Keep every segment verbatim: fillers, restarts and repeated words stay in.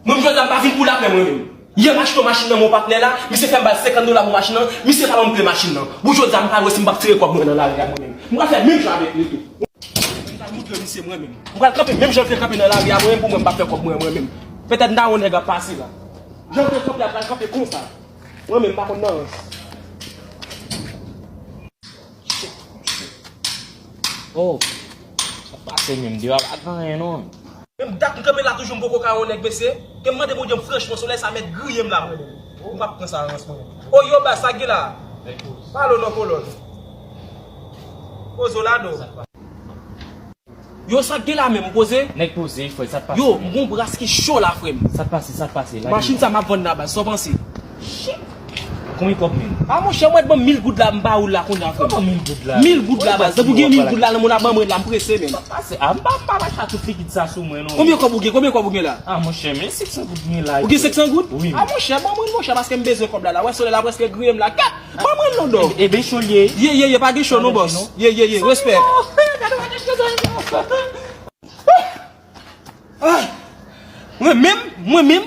Mwen, jodi a, m pa vin pou lapè, mwen menm. Yè, m achte yon machin nan men yon patnè la, misye fè m ba l senkant dola pou machin nan, misye pa ban m kle machin nan. Bon, jodi a, m pral wè si m p ap tire kòb mwen nan lari a, mwen menm. M pral fè menm jan avèk li tou. M pral moutre misye, mwen menm. M pral kanpe menm jan l te kanpe nan lari a, mwen menm, pou mwen, m p ap fè kòb mwen, mwen menm. Petèt, m ta wè yon nèg ap pase la. Jan l te kanpe a, pral kanpe konsa. Mwen menm, m pa konn nan rans. Oh, sa pase menm, deyò a pa gen anyen non. Menm dat m kanpe la toujou, m poko ka wè yon nèg, mesye. Ke m mande Bondye m franchman, solèy sa mèt griye m la, mwen menm. M p ap pran sa rans, mwen menm. Oh, yo, ba, sa k gen la? Pale w nan kolòn. Poze w ladan. Yo, sa k gen la menm, poze? Nèg poze, frè, sa k pase? Yo, m gon bras ki cho la, frè m. Sa k pase, sa k pase? Lage. Machin sa m ap vann la, baz, sa w panse? Shit! Konbyen kòb menm? A, monchè, mwen ban m mil goud la, m ba ou l la kounye a, frè m. Kòman mil goud la? Mil goud la, baz. Depi w gen mil goud la nan men w, ap ban mwen l la, m prese, menm. Sa k pase? A, m pa, m pa mache ak tout likid sa sou mwen, non. Konbyen kòb ou gen? Konbyen kòb ou gen la? A, monchè, men senk san goud m gen la. Ou gen senk san goud? Wi. A, monchè, ban mwen l, monchè, paske m bezwen kòb la, la. Wè, solèy la prèske griye m la. Kat! Ban mwen l non, dò. E, e ben cho l ye. Ye, ye, ye, pa gen cho non, bòs. Ye, ye, ye, respè. Ah, mwen menm, mwen menm,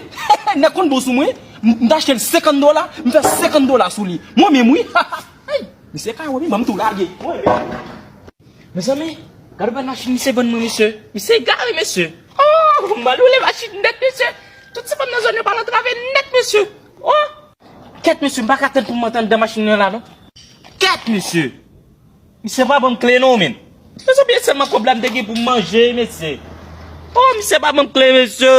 nèg konn bon sou mwen, m, m t achte l senkant dola, m fè senkant dola sou li. Mwen menm, wi. Ay, misye ka wè, wi, ban m tou lage. Mwen menm. Mezanmi, gade bèl machin misye vann mwen, mesye. Misye egare, mesye. Oh, m al woule machin nèt, mesye. Tout ti fanm nan zòn yo pral antrave nèt, mesye. Oh. Kèt, mesye, m pa ka tann pou m antre anndan machin nan la, non. Kèt, mesye. Misye pa ban m kle, non, menm. Mesye, byen sèlman kòb la m te gen pou m manje, mesye. Oh, misye pa ban m kle, mesye.